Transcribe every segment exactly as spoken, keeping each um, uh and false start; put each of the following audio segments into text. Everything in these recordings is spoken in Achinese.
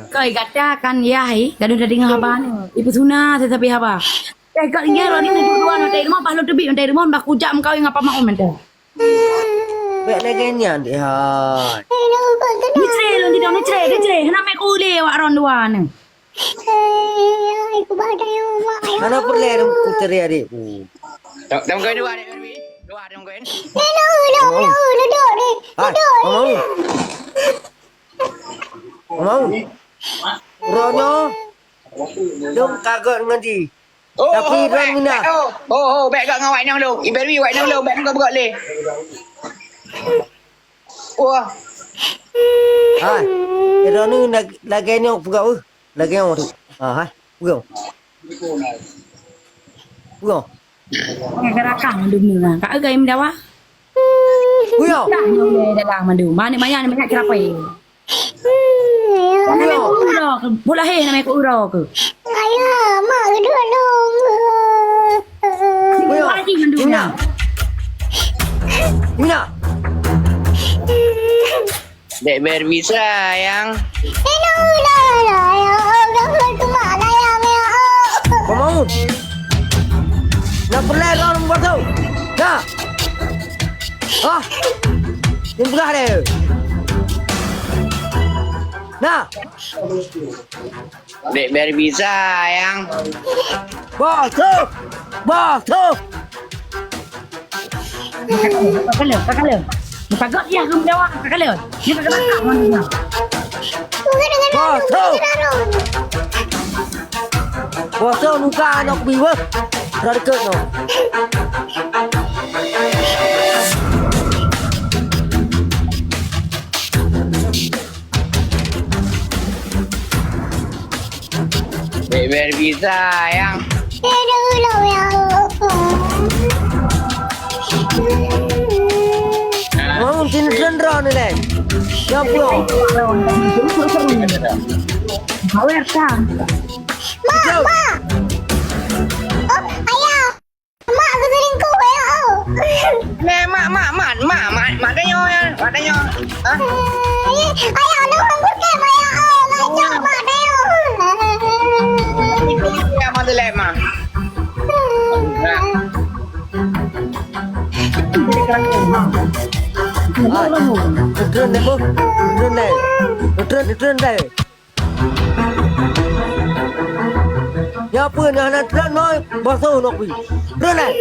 Koi gata kan yah, eh, gadoh tadeungoe haba nyoe. Ipeusuna sabe-sabe haba. Eh, kak, iya, Roni, dua-dua, nanti rumah, bah lôn teubiet, nanti rumah, bah kujak meukawen ngon Pak Maun, nanti. Bèk lagèe nyan, deh, hai. Ni cre lôn sidang, ni cre, ni cre. Hana mè kulé awak droeneuh dua nyoe. Hana peureulèe lôn kuteuria adékku. Tok, tok, dua, dua, dua, dua, dua. Hai, Pak Maun. Pak Maun. Uroe nyoe, lôn ka göt ngon jih. Oh, tapi oh, droen bèk, mina. Bèk, oh, oh, oh, bèk göt ngon awak inong lôn. Ibeuri awak inong lôn, bèk meugot-meugot lé. Wah. Hai, droeneuh lag-, lagèe nyoe peugah, uh. Lagèe nyoe tu. Ha, hai. Peugah. Peugah. Ka rakang mandum ni, ha. Ka agak yang mendawa. Peugah. Dah nyoe dalam mandum. Mana maya ni banyak kerapai. Namanya kok uroe ke? Boh lahé namanya kok uroe ke? Ayah, mak duduk dong. Woi, Haji mandum Mina. Mina. Dek Barbie sayang. Aduh, dah, dah, ya Allah, dah, dah, dah, dah, ya Allah. Pak Maun. Nak peureulèe droen batu. Nah. Ah. Ni peugah deh. Nah. Dek Barbie sayang. Bos tu. Bos tu. Kakak le, kakak le. Kakak le. Kakak le. Dia kakak le. Bos tu. Bos tu muka anak biweh. Dah deket tu. Bek Barbie sayang. Mau sini sendra ni, Leng. Ya, bro. Mak, mak. Oh, ayah. Mak, aku selingkuh, ya, oh. Nè, mak, mak, mak, mak, mak, mak tanya, ya. Mak tanya. Ha? Eh, ayah, aduh, aku scam, ayah, oh. Mak, cok, mak tanya. Ya, mak, tu, Leng, mak. Nah. Ah, turun deh, Bu. Turun deh. Turun, turun deh. Nyan peue nyang hana teulan noi, basa nok pi. Teulan ai.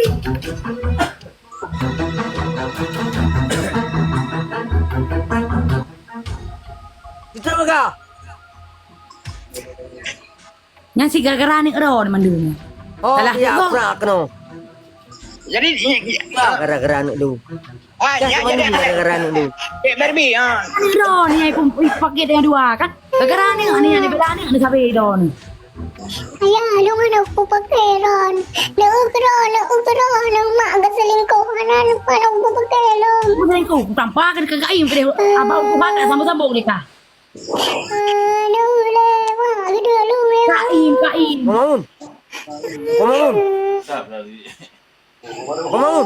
Kita mega. Nyan si gara-gara aneuk droe mandum. Oh, salah ya, tiga. Prak kena. Jadi, gara-gara aneuk lu. Ah, ya, jadi, gara-gara aneuk lu. Dek Barbie, ha. Aneuk droe ni ai pun, ih, pakai dengan dua, kan? Gara-gara aneuk ni, aneuk bela aneuk ni sabe droe ni. Ayah, lu mana aku pakai droe? Lu ukra, lu ukra, lu mak ke selingkuh, mana lu pada aku pakai droe? Aku selingkuh, aku tampar ke dekat kain, ke deh, abang aku bakar sambung-sambung ni kah? Aduh, le, mak, aduh, lu, le. Kain, kain. Bangun. Bangun. Bangun!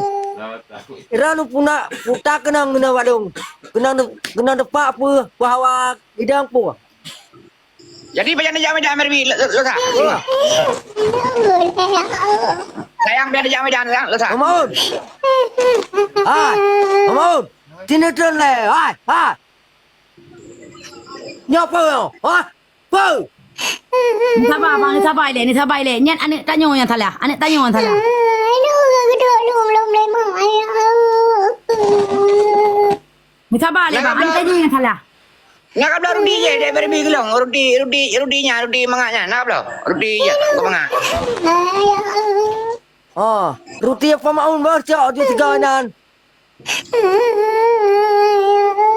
Ira nu puna puta keunong ngeuna wadong. Keunong de-, keunong depak peue, peue hawa idang peue. Jadi, pajan jak medan Barbie, lo, lo, lo, sah? Wah. Sayang, biar jak medan, sah, lo, sah? Bangun! Hai, bangun! Sini turun leh, hai, hai! Nyoe peue nyoe? Hah? Peue? Ni sabar, bang, ni sabar ilèe, ni sabar ilèe. Nyan aneuk tanyoe nyang salah, aneuk tanyoe nyang salah. Ni sabar ilèe, bang, aneuk tanyoe nyang salah. Nak ka bloe Rudi je, dia beri bi gelong. Rudi, Rudi, Rudi nya, Rudi mangat nya. Nak ka bloe? Rudi je, kau mangat. Oh, Rudi apa maun bocok di tiga nan?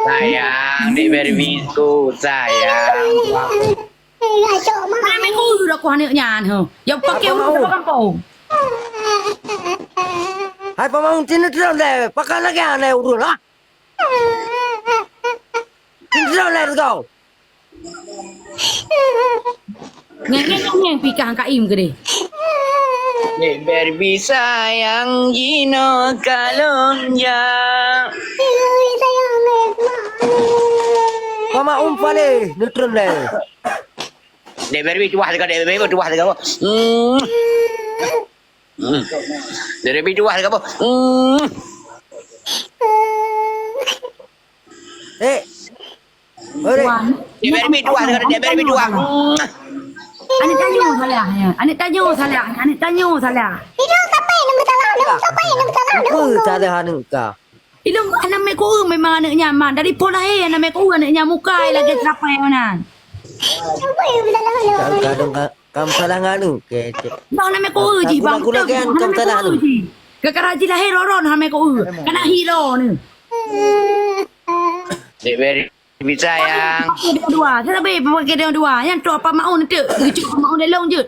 Sayang, dek Barbie tu, sayang. Mana minggu dah ku aneuk nyan, huh? Ya pakai urut sama kampung. Hai, pamaung sini terus deh. Pakai lagi aneh urut, ha? Sini terus deh, kau. Ngeng, ngeng, ngeng, ngeng, pikah angka im ke deh? Dek Barbie sayang jinoe kalon jak. Mama umpa leh, neutron leh. Dek Barbie tuah teuka, Dek Barbie tuah teuka. Hmm. Hmm. Dek Barbie tuah teuka. Hmm. Eh. Ore. Tuan. Dek Barbie tuah teuka, Dek Barbie tuah. Hmm. Aneuk tanyoe salah nyan. Aneuk tanyoe salah. Aneuk tanyoe salah. Itu siapa yang bersalah? Itu siapa yang bersalah? Apa salah aneuk ka? Ilong hana mé kueu memang aneuk nyan, man. Dari po lahé hana mé kueu aneuk nyan, muka lagèe serapai meunan. Kadang ka, kam salah ngon aneuk, kecek. Bang hana mé kueu jih, bang. Aku lagèe nyan kam salah aneuk. Gara-gara jih lahé roron hana mé kueu. Kana hilo ni. Dek Barbie sayang. Pakai dua. Saya lebih pakai dua. Yang tu apa maun tu? Cucuk apa maun dalam je.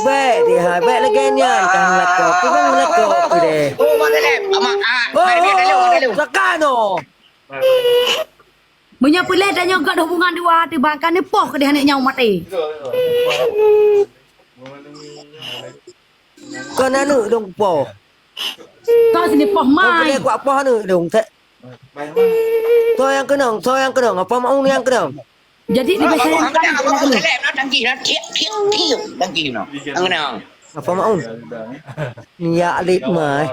Bèk di hai, bèk lagèe nyan, kan lakoe, peue nyang lakoe tu deh. Oh, Mak Taleb, Mak, ah, oh, Mak Taleb, Mak Taleb. Sakano. Meunyoe peuleueh tanyoe gèt hubungan dua hati bang, kan neupoh keudeh aneuk nyan maté. Kon aneuk dong poh. Kau sini poh mai. Kau boleh kuat poh aneuk dong. Soe nyang keunong, soe nyang keunong, apa maung nyang keunong? Jadi di biasa yang kan ada dulu. Tangki na, tiek, tiek, tiek, tangki na. Ang na. Apa maung? Nyak lit mai.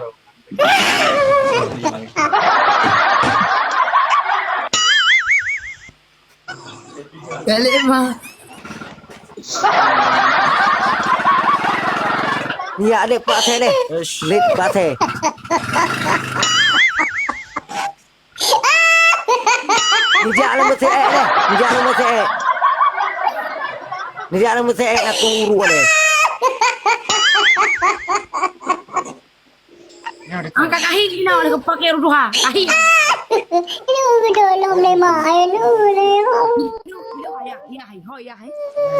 Kali mah. Nyak lit pak saya deh. Lit pak saya. Nijak lam meuseek deh. Nijak lam meuseek. Nijak lam meuseek aku uruk deh. Angkat kahing ina nak pakai ruduha. Kahing. Lu dulu memang, lu memang. Ya, ya, ya, ya.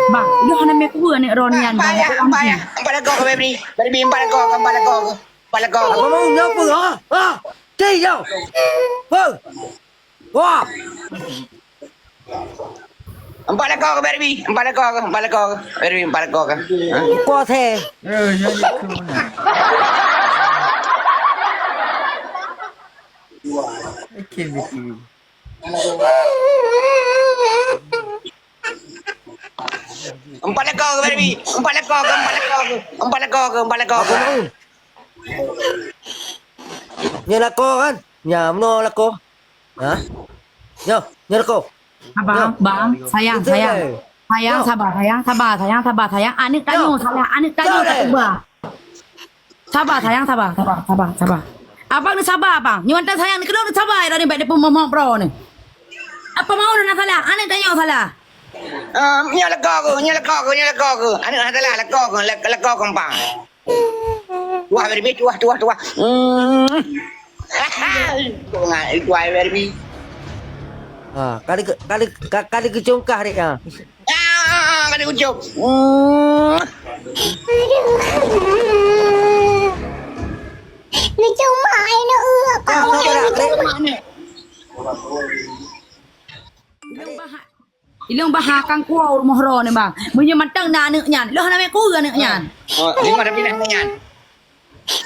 Bang, lu hana mé kuah ni ron nyan, bang. Payah, payah. Empat lekor ke, Febri? Febri, empat lekor ke, empat lekor ke? Empat lekor ke? Apa mau nyapa, ha? Ha? Cai jauh. Hei. Wah. Empat lekor ke, Barbie? Empat lekor ke? Empat lekor ke? Barbie, empat lekor ke? Ha? Kuat, he. Eh, ya, ya, tu mana? Okey, betul. Empat lekor ke, Barbie? Empat lekor ke? Empat lekor ke? Empat lekor ke? Empat lekor ke? Apa mau? Nyoe lakoe kan? Nyan meunoe lakoe. Ha? Nyoe, nyoe lakoe. Abang, nyoe. Bang, sayang, betul sayang. Deh. Sayang, nyoe. Sabar, sayang, sabar, sayang, sabar, sayang. Aneuk tanyoe salah, aneuk tanyoe tak ubah. Sabar, sayang, sabar, sabar, sabar, sabar. Abang ni sabar, abang. Nyoe mantong sayang ni, keunoe ni sabar, dah ni baik dia pun momong pro ni. Apa mau na salah? Aneuk tanyoe salah. Ah, nyoe lakoe ku, nyoe lakoe ku, nyoe lakoe ku. Aneuk hana salah, lakoe ku, lak-, lakoe ku, bang. Tuah, Barbie, tuah, tuah, tuah. Hmm. Tuah, Barbie. Ha, kali ke, kali, ka-, kali keucongkah dek, ha. Ah, kali keucong. Hmm. Lucu mak, aneuk, uh, apa? Ah, sabar, dek. Lucu mak, aneuk. Ilong bah akan kuah rumoh ro ni, bang. Meunyoe mantong na aneuk nyan, loh na mé kuah aneuk nyan. Oh, ni mana pindah aneuk nyan?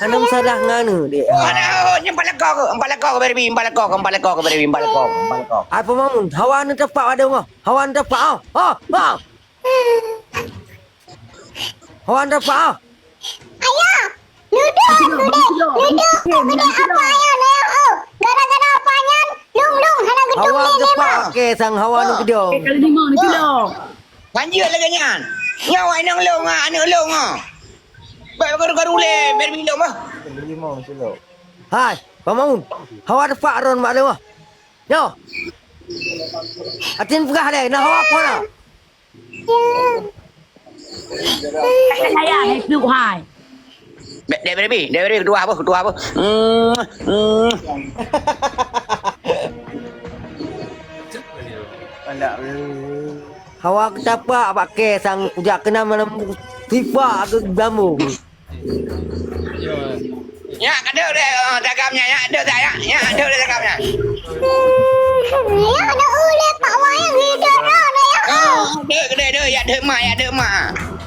Hana masalah ngan aneuk dek. Ada, oh, nyan empat lekor ke? Empat lekor ke, Barbie? Empat lekor ke? Empat lekor ke, Barbie? Empat lekor, empat lekor. Apa mamun? Hawa aneuk tepak pada ngah. Hawa aneuk tepak, oh. Oh, oh. Hawa aneuk tepak, oh. Ayah, nuduh aku deh, nuduh aku deh apa ayah, ayah, oh. Gara-gara apa nyan, lung-lung hana gedung. Hawa ni gepak, memang. Oke, sang hawa ni gedung. Oke, kali lima ni gedung. Lanjut lagi nyan. Nyawa inong long ah, aneuk long ah. Baik garu-garu le, biar minum ah. Hai, Pak Maun. Hawa tepak ron mak lewah. Yo. Atin peugah deh, nah hawa apa dah? Hai, hai, hai, hai, hai, hai. Dek, dek Barbie, dek Barbie, keudua apa, keudua apa? Hmm, hmm. Hawa keutapak bak kèe sang kujak keunan malam tipak keu bambu. Nyak, ka deuh deh, oh, tagam nyak, nyak, deuh dah, nyak, nyak, deuh deh tagam nyak. Nyak, deuh ulèe pak wayang hidup dah, nyak. Oh, deuh, deuh, deuh, yak deuh ma, yak deuh ma.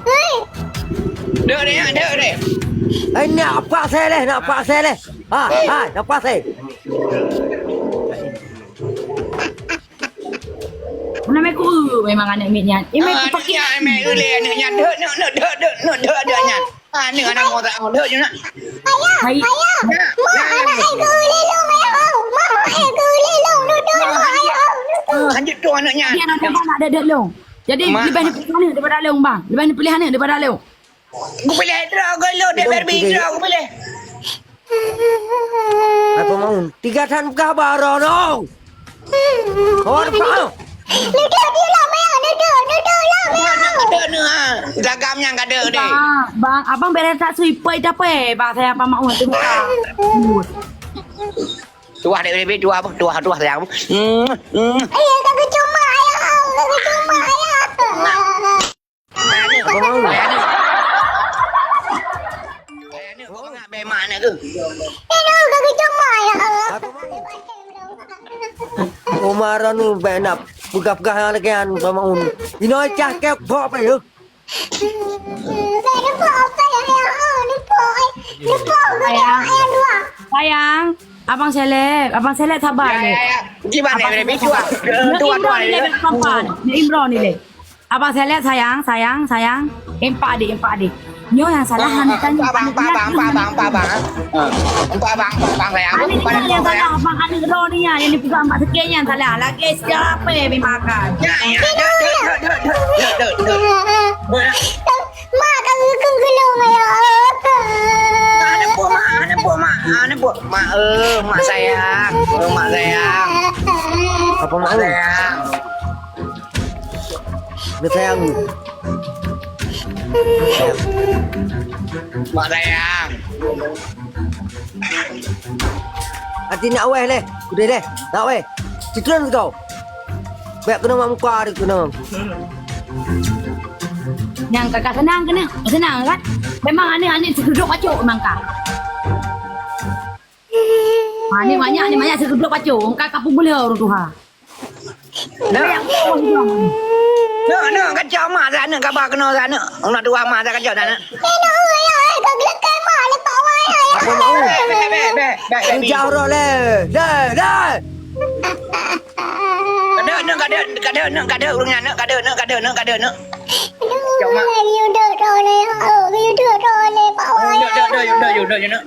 Hei. Deuh deh, nyak, deuh deh. Eh, nak paksa leh, nak paksa leh. Ha, ha, nak paksa. Nama ku memang aneuk miet nyan. Ime Ah, aneuk pakek. Nyan, ime uleh aneuk nyan. Dek, dek, dek, dek, dek, dek, dek nyan. Aneuk anak motor, dek je nak. Ayah, Hai. Ayah. Nak, Mak, nak, anak nak. Ai ke uleh long, Ayah. Mak, ai ke uleh long. Duduk, Mak, Ayah. Duduk. Lanjut tu aneuk nyan. Dia nak tempat nak duduk long. Jadi, Mak, lebih Mak. Dipilih aneuk daripada long, bang. Lebih dipilih aneuk daripada long. Kupilih droe geuh lôn, dek Barbie droe kupilih. Apa mau? Tiga tan peugah baroe nong. Hor pa. Duduk di lam ya, duduk, duduk lam ya. Duduk ni ha. Gagam nyang gadek deh. Bang, bang, abang bela tak sui poi dah poi. Bang saya apa mau tu. Tuah dek Barbie, tuah apa? Tuah, tuah sayang. Hmm, hmm. Ayah, kau cuma ayah, kau cuma ayah. Apa mau? Ayah ni, kau ngap bema anak ke? Apa mau? Umar anu bèk nak peugah-peugah lagèe nyan, Bang Maun. Inoe cah kèk bok apa ya? Sayang. Sayang, Abang Seleb, Abang Seleb sabar. Ya, ya, ya. Gimana, Abang Seleb sabar. Nak Imran ni, ya. Nak Imran ni, le. Abang Seleb, sayang, sayang, sayang. Empat adik, empat adik. Nyoe yang salah, ah, aneuk ah, kan, empat abang, aneuk empat abang, empat abang, empat abang, ah. Ah. Empat abang, empat abang, sayang. Aneuk kan yang salah, abang aneuk droe ni, ya, yang dipeugah mak sekian yang salah. Lagi siapa yang makan? Ya, ya. Dek, dek, dek. Mak, kami kenggelung, ya. Aneuk buah mak, aneuk buah mak, aneuk buah mak, eh, mak sayang, eh, mak sayang. Apa mak sayang? Dia sayang. Mak sayang. Hati nak weh leh. Udah deh. Nak weh. Citron kau. Bèk keunoe mak muka dia keunoe. Nyang kakak senang kena. Senang kan? Memang aneuk-aneuk seududuk pacok memang ka. Ha, ni banyak, ni banyak seududuk pacok. Engka ka peubeuloe ureueng tuha. Nah. Nah, nah, kacau mak dah aneuk, kaba keunoe dah aneuk. Aneuk tuha mak dah kacau dah aneuk. Apa mau? Bèk, bèk, bèk, bèk, bèk, bèk. Jauh roh leh. Dah, dah. Kada aneuk, kada, kada aneuk, kada ureueng nyan aneuk, kada aneuk, kada aneuk, kada aneuk. Cok mak. Aduh, aduh, aduh, aduh, aduh, aduh, aduh, aduh, aduh, aduh, aneuk.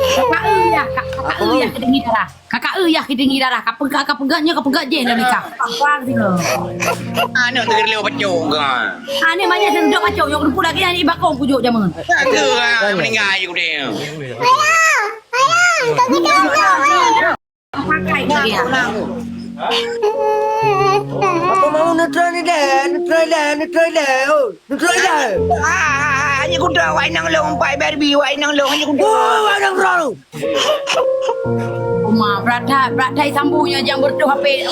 Kakak eu yah, kak, kakak eu yah keudingi darah. Kakak eu yah keudingi darah. Ka peugah, ka peugah nyoe, ka peugah jih dah nikah. Apa sih lo? Aneuk teugeuleu pacok kan. Aneuk banyak seudok pacok, nyok rumput lagi yang di bakong kujok jameun. Aku lah meninggal je kudeh. Ayah, ayah, kau kena ayah. Pakai lagi ya. Apa mau neutral ni deh? Neutral deh, neutral deh. Oh, neutral deh. Ah, hanya kuda wai nang long, pai Barbie wai nang long, hanya kuda. Oh, wai nang long. Uma, brat that, brat that sambung nya jang bertuh H P.